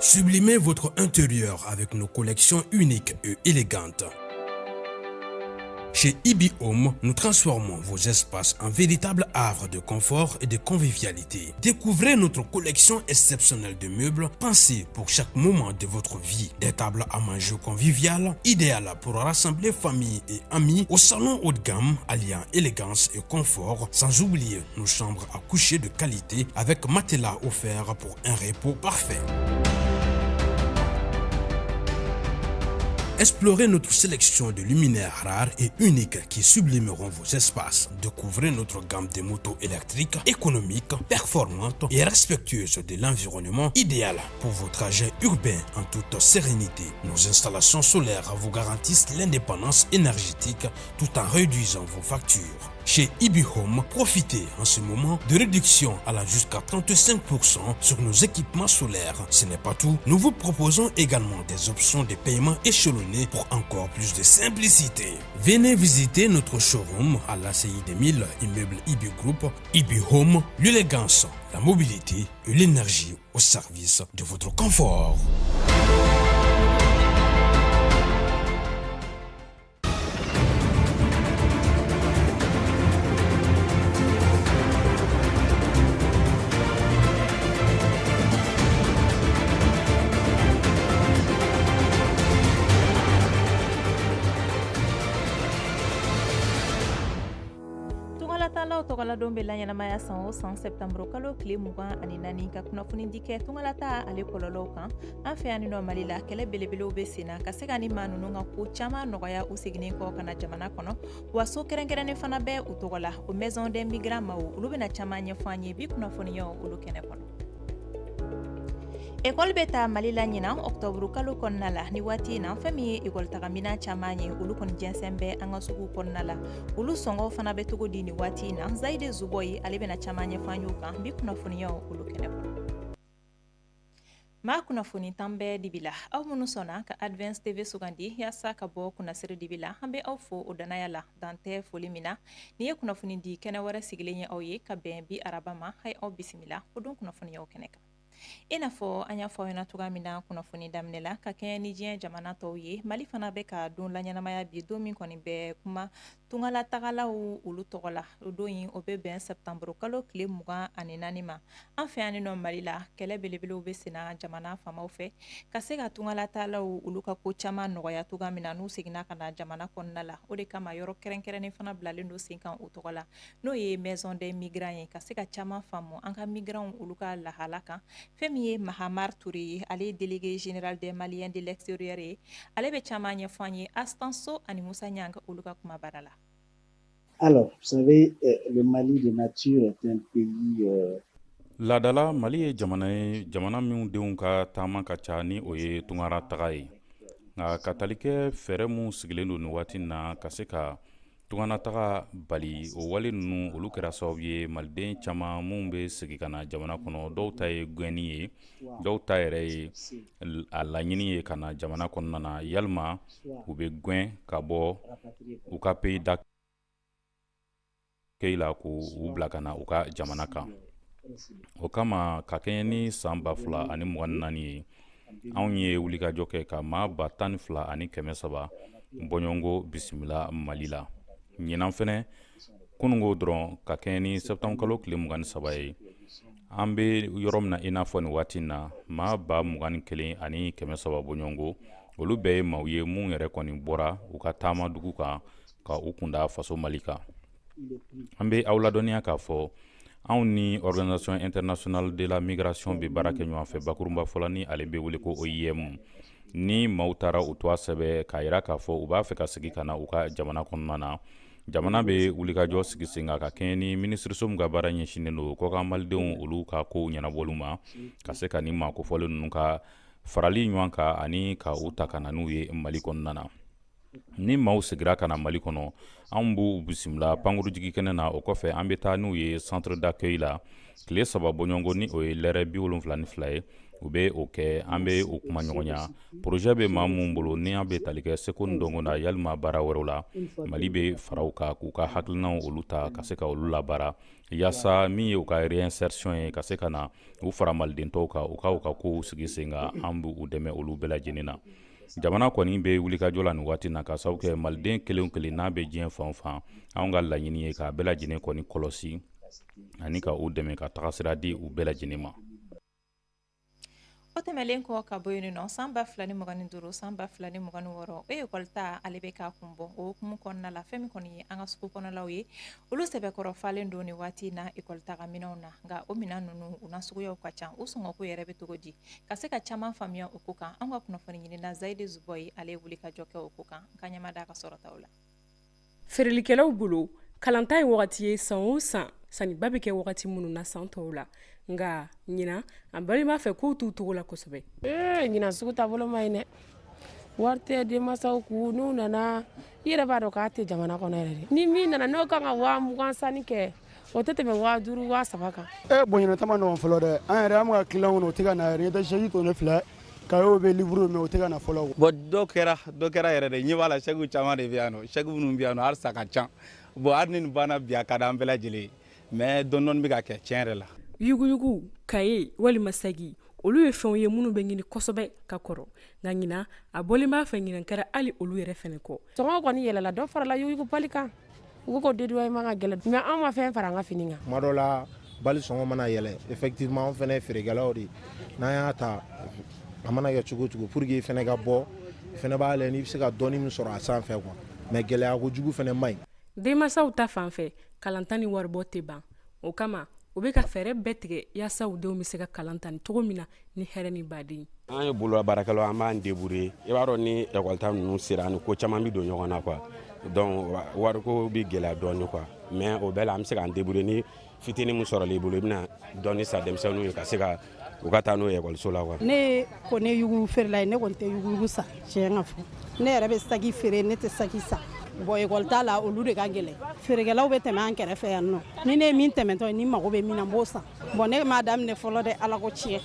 Sublimez votre intérieur avec nos collections uniques et élégantes. Chez Ibi Home, nous transformons vos espaces en véritables havres de confort et de convivialité. Découvrez notre collection exceptionnelle de meubles pensés pour chaque moment de votre vie. Des tables à manger conviviales, idéales pour rassembler famille et amis au salon haut de gamme, alliant élégance et confort, sans oublier nos chambres à coucher de qualité avec matelas offert pour un repos parfait. Explorez notre sélection de luminaires rares et uniques qui sublimeront vos espaces. Découvrez notre gamme de motos électriques économiques, performantes et respectueuses de l'environnement, idéal pour vos trajets urbains en toute sérénité. Nos installations solaires vous garantissent l'indépendance énergétique tout en réduisant vos factures. Chez Ibi Home, profitez en ce moment de réduction allant jusqu'à 35% sur nos équipements solaires. Ce n'est pas tout, nous vous proposons également des options de paiement échelonnées pour encore plus de simplicité. Venez visiter notre showroom à l'ACI 2000, immeuble Ibi Group, Ibi Home, l'élégance, la mobilité et l'énergie au service de votre confort. Tungalatalaw tɔgɔladon bɛ laɲɛnamaya san o san sɛptanburu kalo tile 24 ka kunnafonidi kɛ tungalata ale kɔlɔlɔw kan. An fɛ yan nɔ Mali la, kɛlɛ belebelew bɛ sen na ka se ka ni maa ninnu ka ko caman nɔgɔya u seginnen kɔ ka na jamana kɔnɔ. Wa so kɛrɛnkɛrɛnnen fana bɛ u tɔgɔ la, o Maison des Migrants maaw, olu bɛna caman ɲɛfɔ an ye bi kunnafoniyaw olu kɛnɛ kɔnɔ. Ekɔli bɛ ta Mali la ɲinan ɔkutɔburu kalo kɔnɔna la. Ni waati in na, fɛn min ye ekɔli tagaminan caman ye, olu kɔni jɛnsɛn bɛ an ka suguw kɔnɔna la. Olu sɔngɔw fana bɛ cogo di nin waati in na? Zayide Zubɔyi, ale bɛna caman ɲɛfɔ an y'o kan bi kunnafoniyaw olu kɛnɛ kɔnɔ. Maa kunnafoni tan bɛɛ dibi la, aw minnu sɔnna ka Advance TV sugandi yaasa ka bɔ kunnasiri dibi la, an bɛ aw fo o dannaya la, dan tɛ foli min na. Nin ye kunnafoni di kɛnɛ wɛrɛ sigilen ye aw ye ka bɛn bi araba ma. A ye aw bisimila o don kunnafoniyaw kɛnɛ kan. I n'a fɔ an y'a fɔ aw ɲɛna cogoya min na kunnafoni daminɛ la, ka kɛɲɛ ni diɲɛ jamana tɔw ye, Mali fana bɛ ka don laɲɛnamaya bi, don min kɔni bɛ kuma tungalatagalaw olu tɔgɔ la. O don in, o bɛ bɛn sɛptanburu kalo tile 24 ma. An fɛ yan nɔ Mali la, kɛlɛ belebelew bɛ senna jamana faamaw fɛ ka se ka tungalatalaw olu ka ko caman nɔgɔya cogoya min na n'u seginna ka na jamana kɔnɔna la. O de kama yɔrɔ kɛrɛnkɛrɛnnen fana bilalen don sen kan o tɔgɔ la, n'o ye Maison des Migrants ye, ka se ka caman faamu an ka migrants olu ka lahala kan. Fɛn min ye Mahamar Touré ye, ale ye délégué général des Maliens de l'extérieur ye, ale bɛ caman ɲɛfɔ an ye Astanso ani Musa Ɲang olu ka kuma baara la. Alors, vous savez, le Mali de nature est un pays Laadala, Mali ye jamana ye, jamana minnu denw ka taama ka ca ni o ye tungara taga ye. Nka ka tali kɛ fɛɛrɛ minnu sigilen don nin waati na ka se ka tunganataga bali, o wale ninnu olu kɛra sababu ye maliden caman minnu bɛ segin ka na jamana kɔnɔ, dɔw ta ye gɛnni ye, dɔw ta yɛrɛ ye a laɲini ye ka na jamana kɔnɔna na, yalima u bɛ gɛn ka bɔ u ka pays d'accueil la k'u bila ka na u ka jamana kan. O kama, ka kɛɲɛ ni san 2024 ye, anw ye wulikajɔ kɛ ka maa 12,300 bɔɲɔgɔnko bisimila Mali la. Ɲinan fɛnɛ, kununko dɔrɔn, ka kɛɲɛ ni sɛptanburu kalo tile 23 ye, an bɛ yɔrɔ min na i n'a fɔ nin waati na, maa 21,300 bɔɲɔgɔnko. Olu bɛɛ ye maaw ye minnu yɛrɛ kɔni bɔra u ka taama dugu kan ka u kunda faso Mali kan. An bɛ aw ladɔnniya k'a fɔ anw ni Organisation internationale de la migration bɛ baara kɛ ɲɔgɔn fɛ. Bakurunba fɔlɔ ni ale bɛ wele ko OIM, ni maaw taara u tɔgɔ sɛbɛn k'a jira k'a fɔ u b'a fɛ ka segin ka na u ka jamana kɔnɔna na, jamana bɛ wulikajɔ sigi sen kan ka kɛɲɛ ni minisiriso min ka baara ɲɛsinnen don kɔkan malidenw olu ka kow ɲɛnabɔli ma, ka se ka ni maa kofɔlen ninnu ka farali ɲɔgɔn kan ani ka u ta ka na n'u ye Mali kɔnɔna na. Ni maaw segira ka na Mali kɔnɔ, anw b'u bisimila pankurujigi kɛnɛ na. O kɔfɛ, an bɛ taa n'u ye centre d'accueil la tile 3 bɔɲɔgɔnko, ni o ye lɛrɛ 72 ye. U bɛ o kɛ, an bɛ o kuma ɲɔgɔnya. Projet bɛ maa minnu bolo, ni an bɛ tali kɛ seko ni dɔnko na, yalima baara wɛrɛw la, Mali bɛ fara u kan k'u ka hakilinaw olu ta ka se ka olu labaara, yaasa min ye u ka réinsertion ye, ka se ka na u fara maliden tɔw kan, u ka kow sigi sen kan. An b'u dɛmɛ olu bɛɛ lajɛlen na. Jamana kɔni bɛ wulikajɔ la nin waati na, ka sababu kɛ maliden kelen o kelen n'a bɛ diɲɛ fan o fan, anw ka laɲini ye k'a bɛɛ lajɛlen kɔni kɔlɔsi ani ka u dɛmɛ ka tagasira di u bɛɛ lajɛlen ma. O tɛmɛlen kɔ ka bɔ yen nɔ, san 2025, san 2026, o ekɔli ta, ale bɛ k'a kun bɔ. O hukumu kɔnɔna la, fɛn min kɔni ye an ka sugu kɔnɔlaw ye, olu sɛbɛkɔrɔ falen don nin waati na ekɔli taga minɛnw na. Nka o minɛn ninnu, u na suguyaw ka ca. U sɔngɔko yɛrɛ bɛ cogo di? Ka se ka caman faamuya o ko kan, an ka kunnafoni ɲinina Zayidi Zubɔyi, ale ye wuli ka jɔ kɛ o ko kan. N ka ɲɛma da ka sɔrɔtaw la. Feerelikɛlaw bolo, kalanta ye wagati ye san o san, sanniba bɛ kɛ wagati minnu na san tɔw la. Nka ɲinan, a balima fɛ kow t'u cogo la kosɛbɛ. Ee, ɲinan sugu taabolo ma ɲi dɛ. Wari tɛ denmansaw kun. N'u nana, i yɛrɛ b'a dɔn k'a tɛ jamana kɔnɔ yɛrɛ de. Ni min nana, n'o kan ka 20 000 sanni kɛ, o tɛ tɛmɛ 5000, 3000 kan. E bon, ɲinan ta ma nɔgɔn fɔlɔ dɛ. An yɛrɛ, an bɛ ka client kɔnɔ, o tɛ ka na yɛrɛ. Ɲɛ tɛ, chèque tɔ ne filɛ, cahier bɛ, livre bɛ, mais o tɛ ka na fɔlɔ. Bon, dɔ kɛra, dɔ kɛra yɛrɛ de. Ɲɛ b'a la, chèque caman de bɛ yan nɔ. Chèque minnu bɛ yan nɔ, halisa ka ca. Bon, hali ni nin banna bi, a ka di an bɛɛ lajɛlen ye, mais dɔɔni dɔɔni bɛ ka kɛ tiɲɛ yɛrɛ la. Yuguyugu, kaye walima sagi, olu ye fɛnw ye minnu bɛ ɲini kosɛbɛ ka kɔrɔ. Nka ɲinan, a bɔlen b'a fɛ ɲinan kɛra hali olu yɛrɛ fɛnɛ kɔ. Sɔngɔ kɔni yɛlɛla, dɔ farala yuguyugubali kan. U ko dédouanement ka gɛlɛn, mais an ma fɛn fara an ka fini kan. Kuma dɔ la, bali sɔngɔ mana yɛlɛ, effectivement, an fɛnɛ ye feerekɛlaw de, n'an y'a ta, a mana kɛ cogo o cogo, pour que i fɛnɛ ka bɔ, i fɛnɛ b'a lajɛ n'i bɛ se ka dɔɔni min sɔrɔ a sanfɛ quoi. Mais gɛlɛya kojugu fɛnɛ man ɲi. Denmansaw ta fan fɛ, kalanta ni waribɔ tɛ ban. O kama, u bɛ ka fɛɛrɛ bɛɛ tigɛ yaasa u denw bɛ se ka kalan ta ni cogo min na ni hɛrɛ ni baden. An ye bolola baarakɛlaw, an b'an débrouiller. I b'a dɔn, ni ekɔli ta ninnu sera, ni ko caman bɛ don ɲɔgɔn na quoi. Donc wariko bɛ gɛlɛya dɔɔni quoi, mais o bɛɛ la, an bɛ se k'an débrouiller. Ni fitinin min sɔrɔla i bolo, i bɛna dɔɔni san denmisɛnninw ye ka se ka u ka taa n'o ye ekɔliso la quoi. Ne kɔni ye yugu feerela ye. Ne kɔni tɛ yuguyugu san, tiɲɛ ka fɔ. Ne yɛrɛ bɛ saki feere, ne tɛ saki san. Bon, ekɔli t'a la, olu de ka gɛlɛn. Feerekɛlaw bɛ tɛmɛ an kɛrɛfɛ yan nɔ. Ni ne ye min tɛmɛtɔ ye, ni mago bɛ min na, n b'o san. Bon, ne m'a daminɛ fɔlɔ dɛ, Ala ko tiɲɛ,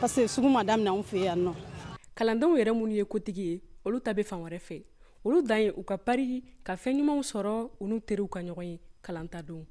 parce que sugu ma daminɛ anw fɛ yan nɔ. Kalandenw yɛrɛ minnu ye kotigi ye, olu ta bɛ fan wɛrɛ fɛ. Olu dan ye u ka pari ka fɛn ɲumanw sɔrɔ, u n'u teriw ka ɲɔgɔn ye kalanta don.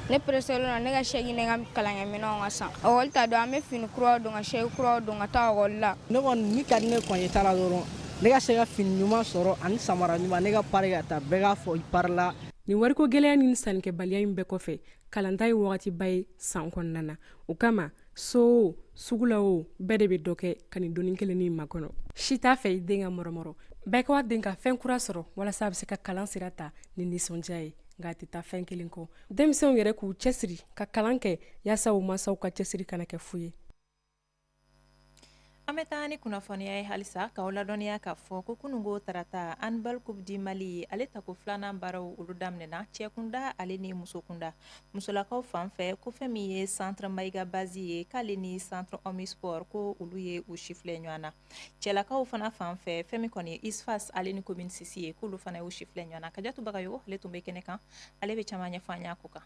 Ne pressélen don ne ka sɛki ne ka kalankɛminɛnw ka san. Ekɔli ta don, an bɛ fini kuraw don, ka sɛki kuraw don, ka taa ekɔli la. Ne kɔni, min ka di ne kɔni ye ta la dɔrɔn, ne ka se ka fini ɲuman sɔrɔ ani samara ɲuman, ne ka pari ka taa, bɛɛ k'a fɔ i parila. Nin wariko gɛlɛya ni sannikɛbaliya in bɛɛ kɔfɛ, kalanta ye wagatiba ye san kɔnɔna na. O kama, so o, sugu la o, bɛɛ de bɛ dɔ kɛ ka nin doni kelennin makɔnɔ. Si t'a fɛ i den ka mɔrɔmɔrɔ. Bɛɛ ka den ka fɛn kura sɔrɔ walasa a bɛ se ka kalan sira ta ni nisɔndiya ye. Nka a tɛ taa fɛn kelen kɔ, denmisɛnw yɛrɛ k'u cɛsiri ka kalan kɛ yaasa u mansaw ka cɛsiri kana kɛ fu ye. An bɛ taa ni kunnafoniya ye halisa, k'aw ladɔnniya k'a fɔ ko kununko tarata, handball Coupe du Mali, ale tako filanan baaraw, olu daminɛna, cɛkunda ale ni musokunda. Musolakaw fan fɛ, ko fɛn min ye Centre Mayiga Base ye, k'ale ni Centre Omnisport, ko olu ye u sifilɛ ɲɔgɔn na. Cɛlakaw fana fan fɛ, fɛn min kɔni ye USFAS ale ni Commune 6 ye, k'olu fana y'u sifilɛ ɲɔgɔn na. Kajatu Bagayogo, ale tun bɛ kɛnɛ kan, ale bɛ caman ɲɛfɔ an ɲ'a ko kan.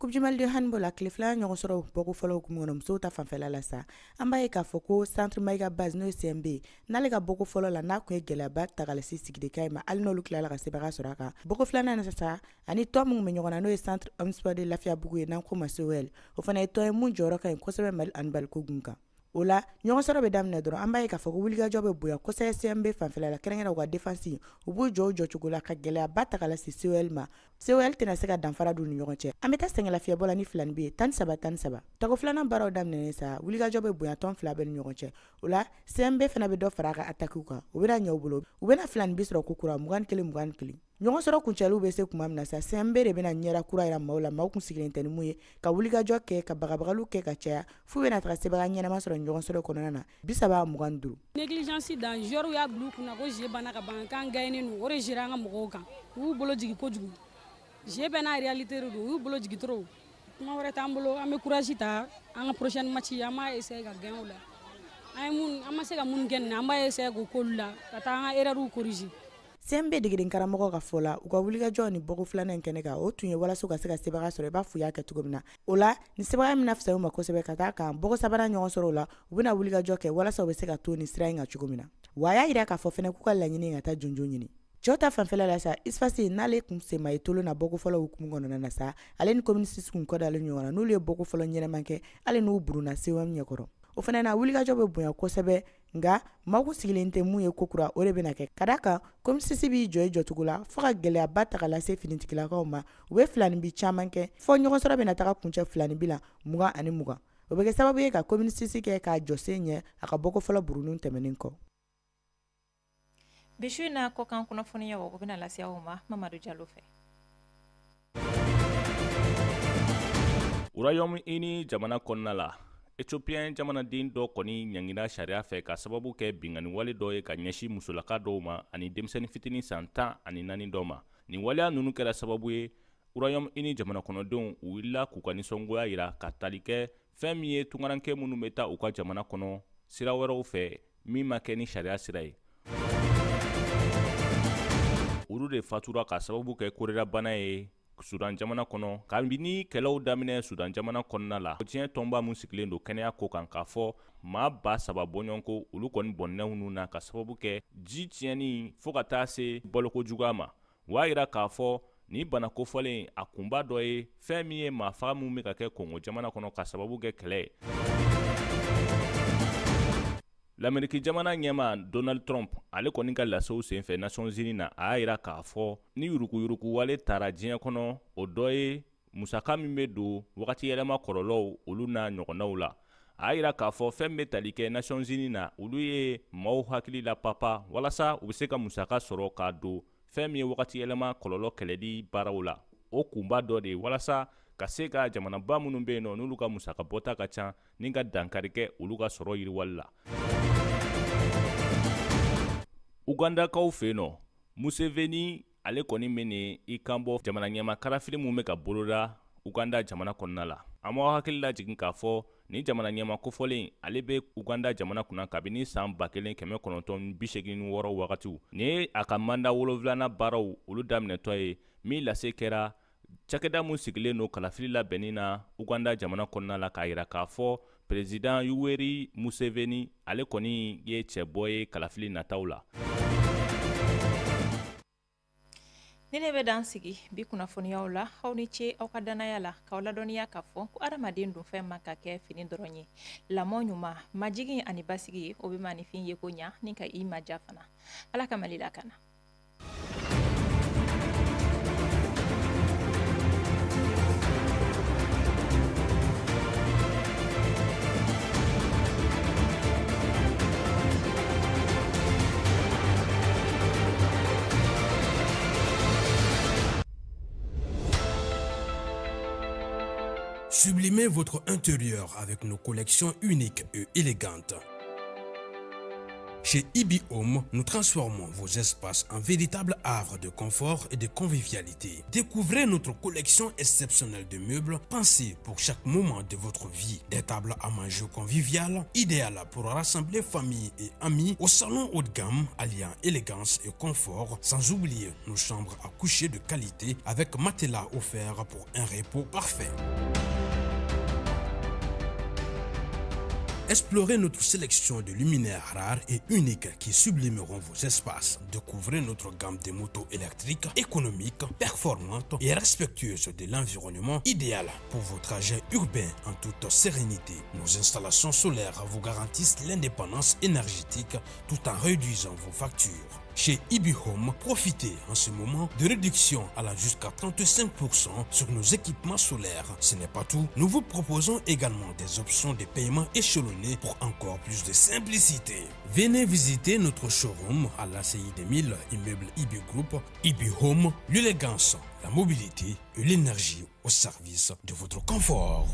Coupe du Mali de handball, a tile filanan ɲɔgɔn sɔrɔ bɔko fɔlɔ hukumu kɔnɔ, musow ta fanfɛla la sa, an b'a ye k'a fɔ ko Centre Mayiga Base, n'o ye CMB, n'ale ka bɔko fɔlɔ la, n'a tun ye gɛlɛyaba ta ka lase Sigideka ma, hali n'olu tilala ka sebaga sɔrɔ a kan, bɔko filanan na sisan, ani tɔn minnu bɛ ɲɔgɔn na, n'o ye Centre Omnisport de Lafiyabugu ye, n'an ko ma COL, o fana ye tɔn ye mun jɔyɔrɔ ka ɲi kosɛbɛ Mali handball ko gun kan. O la, ɲɔgɔn sɔrɔ bɛ daminɛ dɔrɔn, an b'a ye k'a fɔ ko wulikajɔ bɛ bonya kosɛbɛ CMB fanfɛla la, kɛrɛnkɛrɛn u ka défense. U b'u jɔ u jɔcogo la ka gɛlɛyaba ta ka lase COL ma. COL tɛna se ka danfara don u ni ɲɔgɔn cɛ. An bɛ taa sɛgɛnlafiɲɛbɔ la ni filani bɛ ye 13-13. Tako filanan baaraw daminɛnen sa, wulikajɔ bɛ bonya tɔn fila bɛɛ ni ɲɔgɔn cɛ. O la, CMB fana bɛ dɔ fara a ka attaque kan, o bɛna ɲɛ u bolo. U bɛna filani bi sɔrɔ ko kura, 21-21. Ɲɔgɔn sɔrɔ kuncɛliw bɛ se tuma min na sa, CMB de bɛna ɲɛda kura yira maaw la, maaw kun sigilen tɛ ni mun ye, ka wulikajɔ kɛ, ka bagabagaliw kɛ ka caya, f'u bɛna taga sebaga ɲɛnama sɔrɔ ɲɔgɔn sɔrɔ kɔnɔna na, 30-25. Négligence dan, joueur y'a bila u kunna ko jeu banna ka ban, k'an gagné don. O de géré an ka mɔgɔw kan. U y'u bolo jigin kojugu. Jeu bɛɛ n'a réalité de don. U y'u bolo jigin trop. Kuma wɛrɛ t'an bolo, an bɛ courage ta. An ka prochaine match, an b'a essayer ka gagner o la. An ye mun, an ma se ka mun kɛ nin na, an b'a essayer k'o k'olu la, ka taa an ka erreur corriger. CMB degeden karamɔgɔ ka fɔ la, u ka wulikajɔ ni bɔko filanan in kɛnɛ kan, o tun ye walasa u ka se ka sebaga sɔrɔ i b'a fɔ u y'a kɛ cogo min na. O la, ni sebaga in bɛna fisaya u ma kosɛbɛ ka d'a kan bɔko sabanan ɲɔgɔn sɔrɔ o la, u bɛna wulikajɔ kɛ walasa u bɛ se ka to nin sira in kan cogo min na. Wa a y'a jira k'a fɔ fana k'u ka laɲini ye ka taa jɔnjɔn ɲini. Cɛw ta fanfɛla la sa, USFAS n'ale kun sen ma ye tolon na bɔko fɔlɔ hukumu kɔnɔna na sa, ale ni commune 6 kun kɔ dalen ɲɔgɔn na, n'olu ye bɔko fɔlɔ ɲɛnama kɛ, hali n'u burunna COM ɲɛkɔrɔ. O fana na, wulikajɔ bɛ bonya kosɛbɛ, nka maaw kun sigilen tɛ mun ye kokura, o de bɛna kɛ. Ka d'a kan commune 6 b'i jɔ i jɔcogo la fo ka gɛlɛyaba ta ka lase finitigilakaw ma. U bɛ filaninbin caman kɛ, fo ɲɔgɔnsɔrɔ bɛna taga kuncɛ filaninbin la 20-20. O bɛ kɛ sababu ye ka commune 6 kɛ k'a jɔsen ɲɛ a ka bɔko fɔlɔ burunni tɛmɛnen kɔ. Bi su in na kɔkan kunnafoniyaw o bɛna lase aw ma Mamadu Jalo fɛ. Royaume Uni jamana kɔnɔna la, Ethiopien jamanaden dɔ kɔni ɲangira sariya fɛ ka sababu kɛ binkanni wale dɔ ye ka ɲɛsin musolaka dɔw ma ani denmisɛnnin fitinin san 14 dɔ ma. Nin waleya ninnu kɛra sababu ye Royaume Uni jamana kɔnɔdenw u wulila k'u ka nisɔngoya jira ka tali kɛ fɛn min ye tunkaranke minnu bɛ taa u ka jamana kɔnɔ sira wɛrɛw fɛ min ma kɛ ni sariya sira ye. Olu de fatura ka sababu kɛ kolera bana ye Sudan jamana kɔnɔ kabini kɛlɛw daminɛ Sudan jamana kɔnɔna la. Diɲɛ tɔnba min sigilen don kɛnɛya ko kan k'a fɔ maa 3000 bɔɲɔgɔnko olu kɔni bɔnɛna u ni na ka sababu kɛ ji tiɲɛni fo ka taa se baloko juguya ma. U y'a jira k'a fɔ nin bana kofɔlen a kunba dɔ ye fɛn min ye maafaga min bɛ ka kɛ Kongo jamana kɔnɔ ka sababu kɛ kɛlɛ ye. Lameriki jamana ɲɛmaa Donald Trump ale kɔni ka lasew senfɛ Nations Unies na, a y'a jira k'a fɔ ni yuruguyurugu wale taara diɲɛ kɔnɔ, o dɔ ye musaka min bɛ don wagati yɛlɛma kɔlɔlɔw olu n'a ɲɔgɔnnaw la. A y'a jira k'a fɔ fɛn bɛ tali kɛ Nations Unies na, olu ye maaw hakili lapapa walasa u bɛ se ka musaka sɔrɔ k'a don fɛn min ye wagati yɛlɛma kɔlɔlɔ kɛlɛli baaraw la. O kunba dɔ de ye walasa ka se ka jamanaba minnu bɛ yen nɔ n'olu ka musaka bɔta ka ca ni ka dankari kɛ olu ka sɔrɔ yiriwali la. Ugandakaw fɛ yen nɔ, Museveni ale kɔni bɛ i kanbɔ jamana ɲɛmaa kalafili min bɛ ka boloda Uganda jamana kɔnɔna la. An b'aw hakili lajigin k'a fɔ nin jamana ɲɛmaa kofɔlen ale bɛ Uganda jamana kunna kabini san 1986 wagatiw. Nin ye a ka manda wolonwulanan baaraw olu daminɛtɔ ye min lase kɛra cakɛda min sigilen don kalafili labɛnni na Uganda jamana kɔnɔna la k'a jira k'a fɔ Perezidan Yoweri Museveni ale kɔni ye cɛbɔ ye kalafili nataw la. Ni ne bɛ dan sigi bi kunnafoniyaw la, aw ni ce aw ka dannaya la, k'aw ladɔnniya k'a fɔ ko adamaden donfɛn man ka kɛ fini dɔrɔn ye. Lamɔ ɲuman, majigin ani basigi, o bɛ maaninfin yeko ɲa ni ka i maja fana. Ala ka Mali lakana. Sublimez votre intérieur avec nos collections uniques et élégantes. Chez Ibi Home, nous transformons vos espaces en véritables havres de confort et de convivialité. Découvrez notre collection exceptionnelle de meubles pensés pour chaque moment de votre vie. Des tables à manger conviviales, idéales pour rassembler famille et amis au salon haut de gamme, alliant élégance et confort, sans oublier nos chambres à coucher de qualité avec matelas offert pour un repos parfait. Explorez notre sélection de luminaires rares et uniques qui sublimeront vos espaces. Découvrez notre gamme de motos électriques, économiques, performantes et respectueuses de l'environnement, idéal pour vos trajets urbains en toute sérénité. Nos installations solaires vous garantissent l'indépendance énergétique tout en réduisant vos factures. Chez Ibi Home, profitez en ce moment de réduction allant jusqu'à 35% sur nos équipements solaires. Ce n'est pas tout, nous vous proposons également des options de paiement échelonnées pour encore plus de simplicité. Venez visiter notre showroom à l'ACI 2000, immeuble Ibi Group, Ibi Home, l'élégance, la mobilité et l'énergie au service de votre confort.